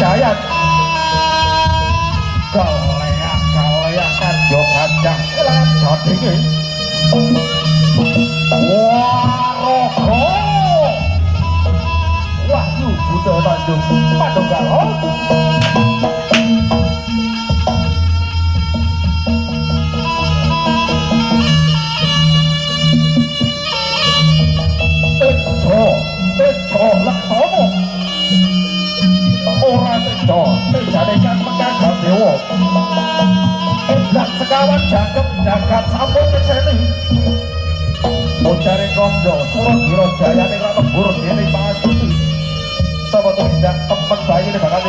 Wijayan. Galeak galeak kadya gajah kelangan jadinge. Waraga Wahyu Buta Tanjung Panunggal. Tejo, Tejo Laksana. Ora tejo, tejane kang mekang dewa. Eblat sekawan jagem jagat sampun nyekseni. Ojare kandha Suragira jayane ra lebur dening pangastuti. Sapa tumindak temen bayine bakal